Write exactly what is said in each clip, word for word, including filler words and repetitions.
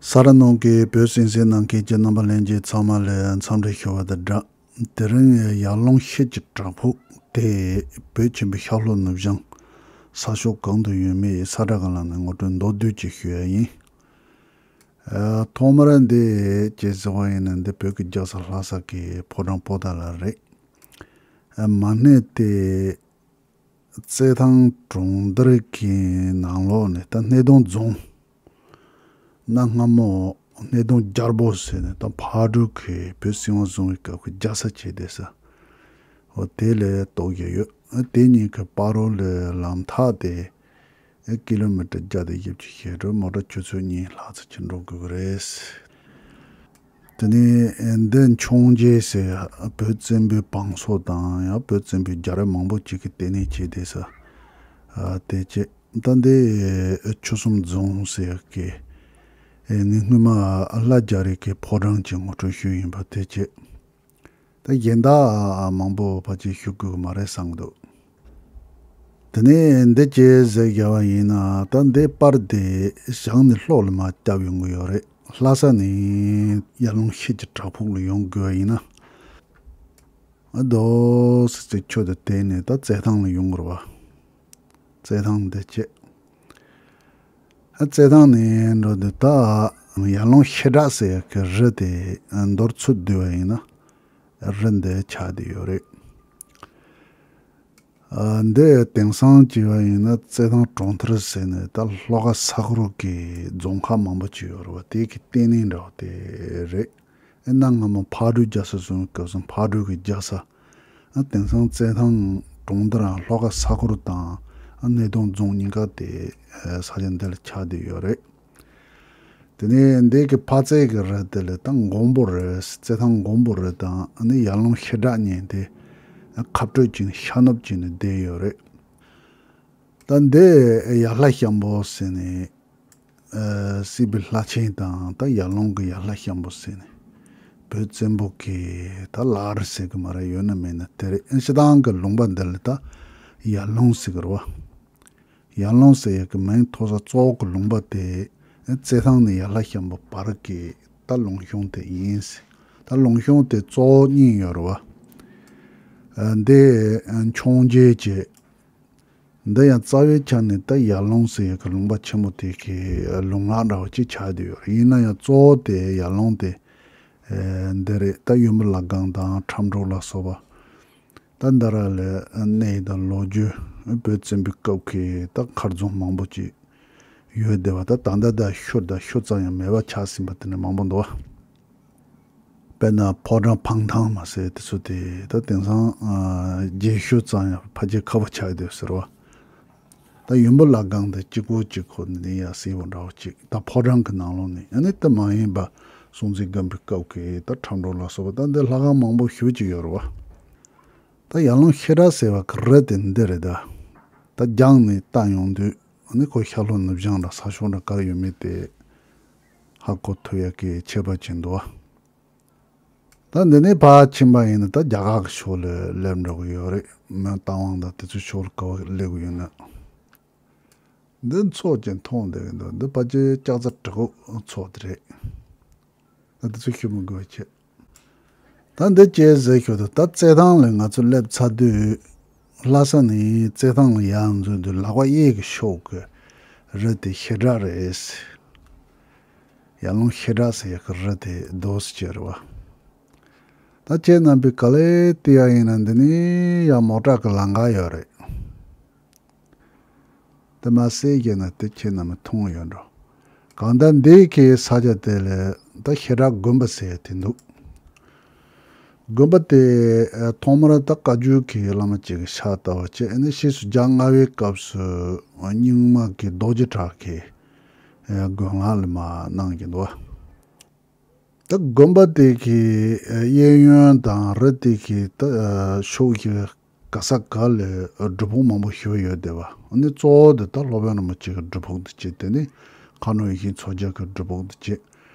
ས་ར་ནང་གི་བོད་གསན་གཟིགས་གནང་མཁན་གྱི་རྣམ་པ་ལྷན་རྒྱས་ཚང་མ་ལ་འཚམས་འདྲི་ཞུ་བ་དང་སྦྲགས། དེ་རིང་ཡར་ཀླུང་ཤེལ་གྱི་བྲག་ཕུག་དེ་བོད་ཆེན་པོའི་ཤར་ལྷོ་ནུབ་བྱང་ས་ཕྱོགས་གང་དུ་ཡོད་མེད་ས་བཀྲ་སྒང་ལ་ནས་ངོ་སྤྲོད་མདོར་བསྡུས་ཅིག་ཞུ་ཡ་ཡིན། ཨ། ཐོག་མར་འདི་ཅི་ཟེར་བ་ཡིན་ན། འདི་བོད་ཀྱི་རྒྱལ་ས་ལྷ་ས་གི་ཕོ་བྲང་པོ་ཏཱ་ལ་རེད། ཨ། མ་གནས་དེ་རྩེད་ཐང་གྲོང་རྡལ་གྱི་ནང་ལོགས་ནས་ད་སྣེ་གདོང་རྫོང་གནའ་སྔ་མོ་སྣེ་གདོང་རྒྱལ་པོ་ཟེར་ནས་ད་ཕག་གྲུ་གི་བོད་སྲིད་དབང་བཟུང་བའི་སྐབས་ཀྱི་རྒྱལ་ས་བྱས་བསྡད་ས། འོ་དེ་ལ་གཏོགས་ཀྱི་ཡོད། དེ་གཉིས་ཀྱི་བར་རོ་ལ་ལམ་ཐག་དེ་ཀི་ལོ་མི་ཊར་བརྒྱ་དང་བཞི་བཅུ་ཞེ་དྲུག་མོ་ཊ་ཆུ་ཚོད་གཉིས་ལྷག་ཙམ་ཅིག་འགྲོ་དགོས་ཀྱི་རེད། དེ་ནས་འདི་འཕྱོངས་རྒྱས་ཟེར་བོད་བཙན་པོའི་བང་སོ་དང་ཡང་བོད་བཙན་པོའི་རྒྱལ་རབས་མང་པོ་ཅིག་གི་ལྟེ་གནས་བྱས་བསྡད་ས། ཨ། དེ་བྱས་ད་འདི་ཆུ་གསུམ་རྫོང་ཟེར་ཡག་གི་ངས་སྔོན་མ་ལྷ་རྒྱ་རས་ཀྱི་ཕོ་བྲང་གི་ངོ་སྤྲོད་ཞུས་ཡིན་པ། དེ་བྱས་ད་གཞན་དག་མང་པོ་ཕལ་ཆེར་ཞུ་དགོས་ཀྱི་མ་རེད་བསམ་གྱི་འདུག་དེ་ནས་འདི་ཅི་ཟེར་བཞག་པ་ཡིན་ན། ད་འདི་པར་དེ་བྱང་ནས་ལྷོ་ལ་མར་བརྒྱབ་ཡོང་གི་ཡོད་རེད། ལྷ་ས་ནས་ཡར་ཀླུང་ཤེལ་གྱི་བྲག་ཕུག་ལ་ཡོང་དགོས་པ་ཡིན་ན། ཨ། རྡོ་སི་སི་ཆུ་དེ་དེད་ནས་ད་རྩེད་ཐང་ལ་ཡོང་དགོས་རེད་པ། རྩེད་ཐང་འདི་བྱས། ཨ། རྩེད་ཐང་ནས་འགྲོ་དུས་ད་ཡར་ཀླུང་ཤེལ་བྲག་ཟེར་ཡག་གི་རི་དེ་མདོར་ཚུར་བསྡུས་པ་ཡིན་ན་རི་འདི་ཆགས་བསྡད་ཡོད་རེད། ཨ། འདི་དེང་སང་བྱས་པ་ཡིན་ན་རྩེད་ཐང་གྲོང་རྡལ་ཟེར་ནས་ད་ལྷོ་ཁ་ས་གོ་རུ་གི་རྫོང་ཁག་མང་པོ་ཅིག་ཡོད་རེད་པ། དེ་གི་ལྟེ་གནས་འདྲ་བ་དེ་རེད། ཨེ། གནའ་སྔ་མོ་ཕག་གྲུ་རྒྱལ་ས་བཟུང་བའི་སྐབས་སུ་ཕག་གྲུ་གི་རྒྱལ་ས། ཨ། དེང་སང་རྩེད་ཐང་གྲོང་རྡལ་ལྷོ་ཁ་ས་གོ་རུ་དང་སྣེ་གདོང་རྫོང་གཉིས་ཀ་དེ་ས་ཆ་འདི་ལ་ཆགས་བསྡད་ཡོད་རེད། དེ་ནས་འདི་གི་ཕར་རྩེ་གི་རི་དེ་ལ་ད་མགོན་པོ་རི། རྩེད་ཐང་མགོན་པོ་རི་དང་ཨ་ནི་ཡར་ཀླུང་ཤེལ་བྲག་གཉིས་དེ་ཁ་སྤྲོད་བྱས་ནས་ཤར་ནུབ་བྱས་ནས་བསྡད་ཡོད་རེད། ད་འདི་ཡར་ལྷ་ཤམ་པོ་ཟེར་ནས། ཨ། སྲིད་པའི་ལྷ་ཆེན་དང་ད་ཡར་ཀླུང་གི་ཡར་ལྷ་ཤམ་པོ་ཟེར་ནས་བོད་བཙན་པོ་གི་ད་ལར་ཟེར་གི་མ་རེད། ཡོད་ན་མེད་ན་དེ་རེད། ཨ། སྤྱིར་བཏང་གི་ལུང་པ་འདི་ལ་ད་ཡར་ཀླུང་ཟེར་གི་རེད་པ། ཡར་ཀླུང་ཟེར་ཡག་གི་མིང་ཐོགས་ས་གཙོ་བོ་གི་ལུང་པ་དེ་རྩེད་ཐང་ནས་ཡར་ལྷ་ཤམ་པོ་བར་གྱི་ད་ལུང་གཤོང་དེ་ཡིན། ད་ལུང་གཤོང་དེ་གཙོ་བོ་གཉིས་ཡོད་རེད་པ། ཨ། འདི་འཕྱོངས་རྒྱས་བྱས། འདི་ཡང་རྩ་བའི་ཆ་ནས་ད་ཡར་ཀླུང་ཟེར་ཡག་གི་ལུང་པ་ཆེན་མོ་དེ་གི་ལུང་ལག་འདྲ་བ་ཅིག་ཆགས་བསྡད་ཡོད་རེད། ཡིན་ན་ཡང་གཙོ་བོ་དེ་ཡར་ཀླུང་དེ་འདི་རེད། ད་ཡུམ་བུ་བླ་སྒང་དང་ཁྲ་འབྲུག་ལ་སོགས་པ། ད་འདི་ར་ལ་གནས་དང་ལོ་རྒྱུས། བོད་བཙན་པོའི་སྐབས་ཀྱི་ད་མཁར་རྫོང་མང་པོ་ཅིག་ཡོད་བསྡད་པ། ད་ད་ལྟ་ད་ཤུལ་ད་ཤུལ་ཙམ་ཡང་མེད་པ་ཆགས་ཟིན་པ་དེ་འདྲ་མང་པོ་འདུག་པ། དཔེར་ན་ཕོ་བྲང་འཕང་ཐང་མ་ཟེར་དེ་ཚོ་དེ་ད་དེང་སང་ཨ་རྗེས་ཤུལ་ཙམ་ཡང་ཕལ་ཆེར་ཁ་བ་ཆགས་བསྡད་ཟེར་བ། ད་ཡུམ་བུ་བླ་སྒང་དེ་གཅིག་པོ་གཅིག་ཁོ་ནས་ཡར་གསལ་པོ་འདྲ་བོ་ཅིག་ད་ཕོ་བྲང་གི་ནང་ལོགས་ནས། ཨ་ནི་དེ་མ་ཡིན་པ་སྲོང་བཙན་སྒམ་པོའི་སྐབས་ཀྱི་ད་ཁྲ་འབྲུག་ལ་སོགས་པ། ད་འདི་ལྷ་ཁང་མང་པོ་ཞེ་ཅིག་ཡོད་རེད་པ། ད་ཡར་ཀླུང་ཤེལ་བྲག་ཟེར་བ་གི་རི་དེ་འདི་རེད། ད་ད་རྒྱང་ནས་བལྟ་ཡོང་དུས་ཨ་ནི་ཁོ་ཤར་ལྷོ་ནུབ་བྱང་འདྲ་ས་ཕྱོགས་འདྲ་ག་རེ་ཡོད་མེད་དེ་ཧ་གོ་ཐུབ་ཡག་གི་ཁྱད་པར་ཅིག་འདུག་པ། ད་འདི་ནས་ཕར་ཕྱིན་པ་ཡིན་ན་ད་རྒྱ་གར་གྱི་ཕྱོགས་ལ་སླེབས་འགྲོ་གི་ཡོད་རེད། མོན་རྟ་དབང་དང་དེ་ཚོའི་ཕྱོགས་ལ་ག་པར་སླེབས་གི་ཡོད་ན། འདི་མཚོ་ཅིག་མཐོང་བསྡད་ཀྱི་འདུག་འདི་ཕལ་ཆེར་ལྕགས་རྩ་གྲི་གུ་མཚོ་དེ་རེད། ད་དེ་ཚོ་ཞུ་མི་དགོས་པ་བྱས། ད་འདི་ཅི་ཟེར་ཞུ་དུས། ད་རྩེད་ཐང་ལ་ང་ཚོ་སླེབས་ཚར་དུས། ལྷ་ས་ནས་རྩེད་ཐང་ལ་ཡར་འཛུལ་དུས་ལག་པ་གཡས་ཀྱི་ཕྱོགས་ཀྱི་རི་དེ་ཤེལ་བྲག་རེད། ཡར་ཀླུང་ཤེལ་བྲག་ཟེར་ཡག་གི་རི་དེ་རྡོ་སི་ཅེ་རེད་པ། ད་ཁྱེད་རྣམ་པས་ག་ལེར་བལྟས་པ་ཡིན་ན་འདི་ནས་ཡར་མོ་ཊ་གི་ལམ་ཁ་ཡོད་རེད། དེ་མ་ཟད་བྱས་ན་དེ་ཁྱེད་རྣམ་པས་མཐོང་ཡོད་འགྲོ། གང་ལྟར་འདི་གི་ས་ཆ་དེ་ལ་ད་ཤེལ་བྲག་དགོན་པ་ཟེར་དེ་འདུག་དགོན་པ་དེ་ཨ་ཐོག་མར་ད་བཀའ་བརྒྱུད་ཀྱི་བླ་མ་ཅིག་གིས་ཕྱག་བཏབ་པ་བྱས། ཨ་ནི་ཕྱིས་སུ་རྒྱལ་ལྔ་པའི་སྐབས་སུ་རྙིང་མ་གི་རྡོ་རྗེ་གྲགས་ཀྱིས་ཨ་དགོན་ལག་ལ་མར་གནང་གི་འདུག་ད་དགོན་པ་དེ་གི་གཡས་གཡོན་དང་རི་དེ་གི་ད་ཕྱོགས་ཀྱི་ག་ས་ག་ལ་སྒྲུབ་ཕུག་མང་པོ་ཞེ་པོ་ཡོད་བསྡད་པ། ཨ་ནི་གཙོ་བོ་དེ་ད་སློབ་དཔོན་རིན་པོ་ཆེ་གི་སྒྲུབ་ཕུག་དེ་གཅིག་དེ་ནི་མཁའ་འགྲོ་ཡེ་ཤེས་མཚོ་རྒྱལ་གྱི་སྒྲུབ་ཕུག་དེ་གཅིག་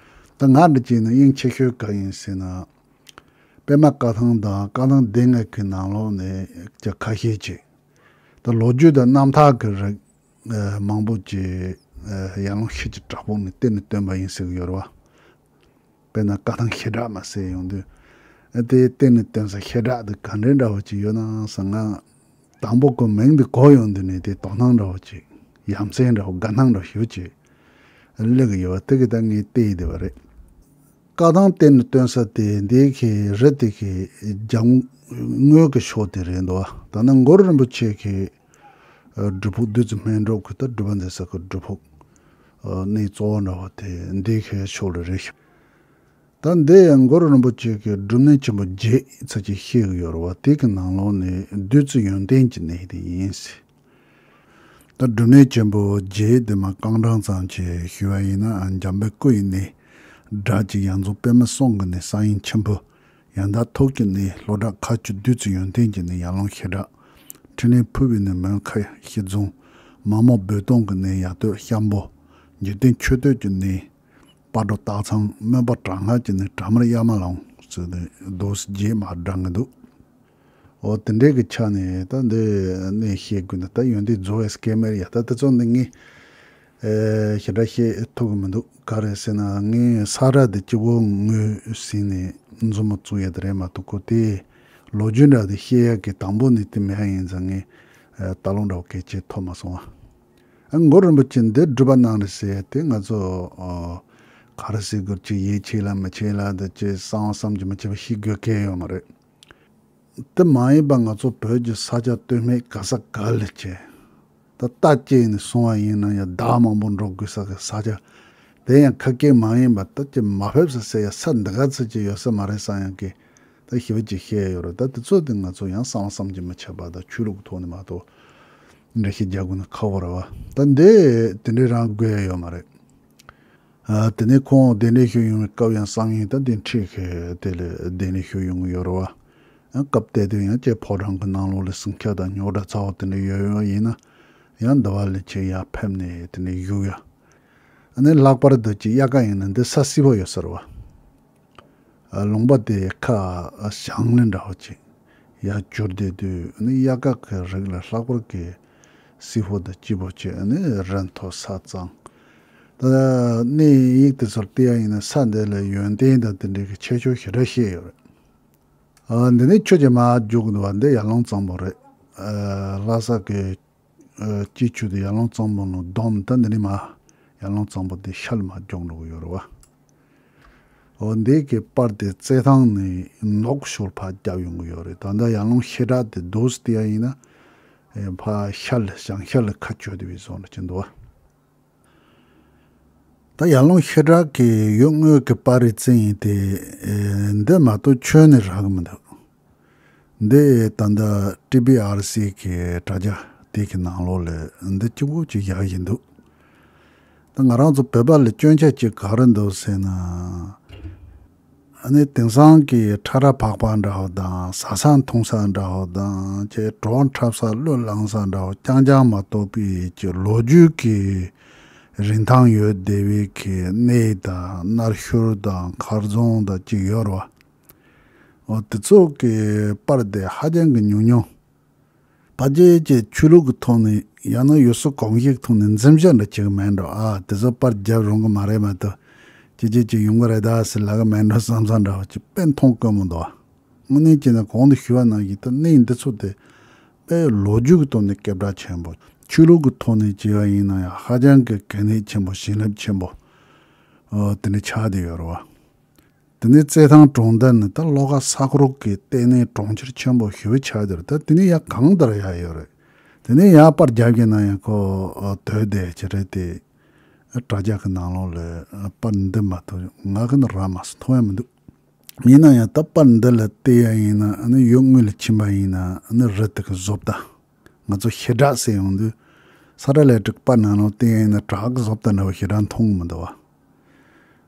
ད་ང་འདྲ་བྱས་ན་དབྱིངས་ཆེ་ཤོས་ག་ཡིན་ཟེར་ན། པདྨ་བཀའ་ཐང་དང་བཀའ་ཐང་སྡེ་ལྔ་གི་ནང་ལོགས་ནས་ཀྱང་ཁ་ཤས་ཅིག་ད་ལོ་རྒྱུས་དང་རྣམ་ཐར་གྱི་རིགས་མང་པོ་ཅིག་ ཡར་ཀླུང་ཤེལ་གྱི་བྲག་ཕུག་ནས་གཏེར་ནས་བཏོན་པ་ཡིན་ཟེར་གི་ཡོད་རེད་བ། དཔེར་ན་བཀའ་ཐང་བཤད་གྲྭ་མ་ཟེར་ཡོང་དུས། ཨ་དེ་གཏེར་ནས་བཏོན་ས་བཤད་གྲྭ་དེ་ག་འདྲའི་འདྲ་བོ་ཅིག་ཡོད་ན་ཟེར་ང་། དང་པོ་ཁོ་མིང་དེ་གོ་ཡོང་དུས་ནས་དེ་དོ་སྣང་འདྲ་བོ་ཅིག་ཡ་མཚན་འདྲ་བོ་དགའ་སྣང་འདྲ་བོ་ཞེ་པོ་ཅིག་སླེབས་ཀྱི་ཡོད་པ་དེ་གི་ད་ངས་བལྟས་ཡི་བསྡད་པ་རེད། བཀའ་ཐང་གཏེར་ནས་བཏོན་ས་དེ་འདི་གི་རི་དེ་གི་རྒྱབ་ངོས་ཀྱི་ཕྱོགས་དེ་རེད་འདུག་བ། ད་ནི་གུ་རུ་རིན་པོ་ཆེ་གི་སྒྲུབ་ཕུག་བདུད་རྩི་སྨན་སྒྲོག་གི་ད་སྒྲུབ་པ་མཛད་ས་གི་སྒྲུབ་ཕུག་གནས་གཙོ་བོ་འདྲ་བོ་དེ་འདི་གའི་ཕྱོགས་ལ་རེད་ཤག་ད་འདི་ཡང་གུ་རུ་རིན་པོ་ཆེ་གི་སྒྲུབ་གནས་ཆེན་པོ་བརྒྱད་ཚོ་ཅིག་བཤད་ཀྱི་ཡོད་རེད་བ། དེ་གི་ནང་ལོགས་ནས་བདུད་རྩི་ཡོན་ཏན་གྱི་གནས་དེ་ཡིན་ཟེར། ད་སྒྲུབ་གནས་ཆེན་པོ་བརྒྱད་དེ་མ་རྐང་གྲངས་ཙམ་ཅིག་ཞུ་བ་ཡིན་ན། འཇམ་དཔལ་སྐུ་ཡི་གནས། སྒྲ་གཅིག་ཡང་རྫོགས་པད་མ་གསུང་གི་གནས། གསང་ཡུམ་ཆེན་པོ་ཡང་དག་ཐུགས་ཀྱི་གནས། ལྷོ་བྲག་མཁའ་སྤྱོད་བདུད་རྩི་ཡོན་ཏན་གྱི་གནས། ཡར་ཀླུང་བཤད་གྲྭ་ཕྲིན་ལས་ཕུར་བུའི་གནས། མོན་ཁ་ཤིང་རྫོང་མ་མོ་རྦོད་གཏོང་གི་གནས། ཡ་སྟོད་ཤམ་པོ་འཇིག་རྟེན་མཆོད་བསྟོད་ཀྱི་གནས། སྤ་གྲོ་སྟག་ཚང་སྨོན་པ་དྲག་སྔགས་ཀྱི་གནས། གྲ་དམར་གཡའ་མ་ལུང་ཟེར་ནས་རྡོ་རྗེ་མ་འབྲང་གི་འདུག་འོ་དེ་འདྲའི་གི་ཆ་ནས་ད་འདི་གནས་བཤད་དགོས་ན་ད་ཡོན་ཏན་རྫོགས་པའི་སྐལ་མེད་ཡ། ད་དེ་ཚོ་འདི་ངས་ཞེ་དྲག་བཤད་ཐུབ་གི་མི་འདུག་ག་རེ་ཟེར་ན་ངས་ས་ར་འདི་སྤྱི་བོ་ངོས་ཟིན་ནས་མཛུབ་མོ་བཙུགས་ཡ་དེ་རེད་མ་གཏོགས། ཁོ་དེ་ལོ་རྒྱུས་འདྲ་དེ་བཤད་ཡ་གི་དང་པོ་ནས་དེ་མེད་ཡ་ཡིན་ཙང་ངས་ལྟ་ལོང་འདྲ་བོ་གལ་ཆེ་ཐོབ་མ་སོང་བ། གུ་རུ་རིན་པོ་ཆེ་འདི་སྒྲུབ་པ་གནང་རེད་ཟེར་ཡ་དེ་ང་ཚོ་ག་རེ་ཟེར་དགོས། ཅིག་ཡིད་ཆེས་ལ་མི་ཆེས་ལ་དེ་ཅིག་གསང་བ་བསམ་གྱིས་མི་ཁྱབ་པ་ཤེས་དགོས་གལ་ཡོད་མ་རེད། དེ་མ་ཡིན་པ་ང་ཚོ་བོད་ཀྱི་ས་ཆ་སྟོད་སྨད་ག་ས་ག་ལ་བྱས། ད་རྟ་སྐྱེས་ནས་སོང་བ་ཡིན་ན་ཡང་ཟླ་མང་པོ་འགྲོ་དགོས་ས་གི་ས་ཆ། དེ་ཡང་ཁ་སྐད་མ་ཡིན་པ་ད་ཅི་མ་ཕེབས་ས་ཟེར་ཡ་ས་འདི་ག་ཚོད་ཅིག་ཡོད་ས་མ་རེད་བསམ་ཡང་གི་ད་ཞེ་པོ་ཅིག་བཤད་ཡོད་རེད། ད་དེ་ཚོ་དེ་ང་ཚོ་ཡང་གསང་བ་བསམ་གྱིས་མི་ཁྱབ་པ་དང་ཆོས་ལུགས་ཀྱི་ཐོག་ནས་མ་གཏོགས་འགྲེལ་བཤད་རྒྱག་དགོས་ན་ཁག་པོ་རེད་བ། ད་འདི་དེ་འདྲའི་རང་དགོས་ཡ་ཡོད་མ་རེད། ཨ། དེ་ནས་ཁོང་གདན་འདྲེན་ཞུ་ཡོང་བའི་སྐབས་ཡང་གསང་ཡུམ་ད་དེ་འཁྲིད་ཁེ་དེ་ལས་གདན་འདྲེན་ཞུ་ཡོང་གི་ཡོད་རེད་བ། ཨ། སྐབས་དེ་དུས་ཡང་ཅེ་ཕོ་བྲང་གི་ནང་ལོགས་ལ་སེང་ཤ་དང་རྙོག་དྲ་ཚ་བོ་དེ་འདྲ་ཡོད་ཡོད་ཡིན་ན། ཡང་འདི་བ་ལས་ཅེ་ཡར་ཕེབས་ནས་དེ་འདྲ་བཞུགས་ཡ། ཨ་ནི་ལྷག་པར་དུ་ཅིག་དབྱར་ཁ་ཡིན་ན་འདི་ས་བསིལ་པོ་ཡོད་ས་རེད་བ། ལུང་པ་དེ་ཁ་ཞིང་ལི་འདྲ་བོ་ཅིག་ཡར་གྱུར་བསྡད་དུས་ནི་དབྱར་ཁ་གི་རིགས་ལ་ལྷག་པར་གྱི་བསིལ་པོ་དང་སྐྱིད་པོ་བྱས་ནི་རི་མཐོ་ས་གཙང་། ད་གནས་ཡིག་དེ་ཚོར་བལྟས་ཡ་ཡིན་ན་ས་འདི་ལ་ཡོན་ཏན་དང་དེ་འདྲའི་གི་ཁྱད་ཆོས་ཞེ་དྲག་བཤད་ཡོད་རེད། ཨ། འདི་ནས་ཆོས་རྗེས་མ་རྒྱུག་འདུག་བ། འདི་ཡར་ཀླུང་གཙང་པོ་རེད། ཨ། ལྷ་ས་གི་ཨ། སྐྱིད་ཆུ་དེ་ཡར་ཀླུང་གཙང་པོ་ནང་བསྡོམས། ད་འདི་ནས་མ་ཡར་ཀླུང་གཙང་པོ་དེ་ཤར་ལ་མ་རྒྱུག་འགྲོ་གི་ཡོད་རེད་བ། འོ་འདི་གི་པར་དེ་རྩེད་ཐང་ནས་ནོག་ཤོར་ཕར་བརྒྱབ་ཡོང་གི་ཡོད་རེད། ད་ལྟ་ཡར་ཀླུང་བཤད་གྲྭ་དེ་རྡོ་སི་ཏི་ཡ་ཡིན་ན་ཨེ་ཕར་ཤར་ལ་བྱང་ཤར་ལ་ཁ་གཅོད་དེ་བའི་བཟོ་འདྲ་ཅིག་འདུག་བ། ད་ཡར་ཀླུང་བཤད་གྲྭ་གི་ཡུལ་དངོས་ཀྱི་པར་རིས་བཙལ་ཡིན་ཏེ། ཨེ་འདི་མ་གཏོགས་ཁྱོན་ནས་རག་གི་མི་འདུག་འདི་ད་ལྟ་ཊི་བི་ཨར་སི་གི་དྲ་རྒྱ་དེ་གི་ནང་ལོགས་ལ་འདི་གཅིག་པུ་ཅིག་བཞག་བཞིན་འདུག་ད་ང་རང་ཚོ་བོད་པ་ལ་སྐྱོན་ཆ་ཅིག་ག་རེ་འདུག་ཟེར་ན། ཨ་ནི་དེང་སང་གི་ཁྲ་ཁྲ་ཕག་ཕག་འདྲ་བོ་དང་ཟ་ས་འཐུང་ས་འདྲ་བོ་དང་ཅེ་གྲོགས་འཁྲབ་ས་གླུ་བླངས་ས་འདྲ་བོ་རྐྱང་རྐྱང་མ་གཏོགས་པའི་ཅིག་ལོ་རྒྱུས་ཀྱི་རིན་ཐང་ཡོད་བསྡད་པའི་གི་གནས་དང་གནའ་ཤུལ་དང་མཁར་རྫོང་དང་ཅིག་ཡོད་རེད་བ། འོ་དེ་ཚོ་གི་པར་དེ་ཧ་ཅང་གི་ཉུང་ཉུང་། ཕལ་ཆེར་གྱི་ཆོས་ལུགས་ཀྱི་ཐོག་ནས་ཡང་ན་ཡུལ་སྲོལ་གོམས་གཤིས་ཀྱི་ཐོག་ནས་འཛིན་བྱ་འདྲ་བྱེད་ཀྱི་མེད་འགྲོ། ཨ་དེ་ཚོ་པར་རྒྱབ་རུང་གི་མ་རེད་མ་གཏོགས་ཅི་བྱེད་ཀྱི་ཡོང་གི་རེད་ད་ཟེར་ལབ་གི་མེད་འགྲོ་བསམ་བསམ་འདྲ་བ་ཅིག་དཔེ་མཐོང་དཀོན་མོ་འདུག་དངོས་གནས་བྱས་ན་གོང་དུ་ཞུས་པ་ནང་བཞིན་ད་གནས་འདི་ཚོ་དེ་དཔེ་ལོ་རྒྱུས་ཀྱི་ཐོག་ནས་སྐད་གྲགས་ཆེན་པོ། ཆོས་ལུགས་ཀྱི་ཐོག་ནས་བྱས་པ་ཡིན་ན་ཡང་ཧ་ཅང་གི་གལ་གནད་ཆེན་པོ་བྱིན་རླབས་ཆེན་པོ་ཨོ་དེ་འདྲ་ཆགས་བསྡད་ཡོད་རེད་བ། དེ་ནས་རྩེད་ཐང་གྲོང་རྡལ་ནི་ད་ལྷོ་ཁ་ས་ཁུག་གི་ལྟེ་གནས་གྲོང་ཁྱེར་ཆེན་པོ་ཞེ་པོ་ཆགས་བསྡད་རེད། ད་དེ་ནས་ཡར་གང་ལྟར་ཡར་ཡོད་རེད། དེ་ནས་ཡར་པར་རྒྱབ་ཀྱི་ན་ཡང་ཁོ་དོད་དེ་ཅི་རེད་དེ། དྲ་རྒྱ་གི་ནང་ལོགས་ལ་པར་འདི་མ་ཐུབ་ང་གི་ནི་རག་མ་སོང་མཐོང་ཡ་མི་འདུག་ཡིན་ན་ཡང་ད་པར་འདི་ལ་བལྟས་ཡ་ཡིན་ན་ཨ་ནི་ཡུལ་དངོས་ལ་ཕྱིན་པ་ཡིན་ན་ཨ་ནི་རི་དེ་གི་བཟོ་ལྟ། ང་ཚོ་བྱེ་བྲག་ཟེར་ཡོང་དུས་ས་ཁྲ་ལས་དྲུག་པ་ནང་ལོགས་བལྟས་ཡིན་ན་བྲག་གི་བཟོ་ལྟ་འདྲ་བོ་ཞེ་དྲག་མཐོང་གི་མི་འདུག་བ།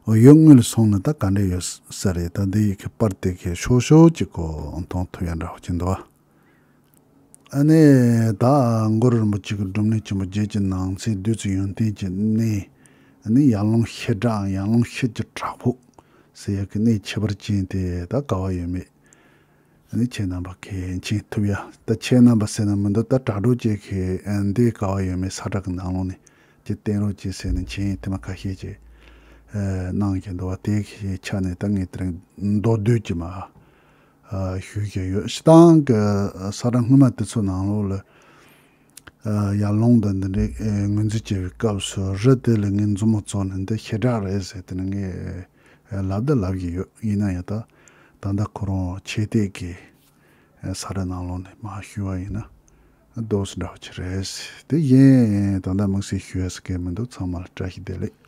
འོ་ཡུལ་དངོས་ལ་སོང་ན་ད་ག་འདྲ་ཡོད་ས་རེད། ད་འདི་ཡི་གི་པར་དེ་གི་ཤོག་ཤོག་ཅིག་གོ་མཐོང་ཐུབ་ཡ་འདྲ་བོ་ཅིག་འདུག་བ། ཨ་ནི་ད་གུ་རུ་རིན་པོ་ཆེ་གི་སྒྲུབ་གནས་ཆེན་པོ་བརྒྱད་ཀྱི་ནང་ཚན་བདུད་རྩི་ཡོན་ཏན་གྱི་གནས། ཨ་ནི་ཡར་ཀླུང་བཤད་གྲྭའམ་ཡར་ཀླུང་ཤེལ་གྱི་བྲག་ཕུག་ཟེར་ཡ་གི་གནས་ཁྱད་པར་ཅན་དེ་ད་ག་བ་ཡོད་མེད། ཨ་ནི་ཁྱེད་རྣམ་པ་གིས་མཁྱེན་ཐུབ་ཡ། ད་ཁྱེད་རྣམ་པ་ཟེར་ན་མི་འདུག་ད་དྲ་གྲོགས་ཅིག་གིས་ཨ་འདི་ག་བ་ཡོད་མེད་ས་ཁྲ་གི་ནང་ལོགས་ནས་ ཅིག་བསྟན་རོགས་ཅིག་ཟེར་ནས་མཆན་ཐེངས་མ་ཁ་ཤས་ཅིག་ཨ་གནང་གི་འདུག་བ། དེ་གི་ཆ་ནས་ད་ངས་དེ་རིང་མདོར་བསྡུས་ཀྱིས་མར་ཨ་ཞུ་གི་ཡོད། སྤྱིར་བཏང་གི་ས་ར་སྔོན་མ་དེ་ཚོ་ནང་ལོགས་ལ་ཨ་ཡར་ཀླུང་དང་འདི་འདྲའི་ཨ་ངོས་འཛིན་བྱེད་པའི་སྐབས་སུ་རི་དེ་ལ་ངས་མཛུབ་མོ་བཙུགས་ནས་འདི་ཞེ་དྲག་རེད་ཟེར་དེ་ནི་ངས་ཨ་ལབ་ད་ལབ་གི་ཡོད། ཡིན་ན་ཡང་ད་ད་ལྟ་ཁོ་རང་ཆེད་གཏད་ཀྱི་ཨ་ས་ར་ནང་ལོགས་ནས་མར་ཞུ་བ་ཡིན་ན་ཨ་འདུག་སེ་འདྲ་བ་ཅིག་རེད། དེ་གཞན་ད་ལྟ་དམིགས་བསལ་ཞུ་ཡ་ཟེར་མཁན་མི་འདུག་ཚང་མ་ལ་བཀྲ་ཤིས་བདེ་ལེགས།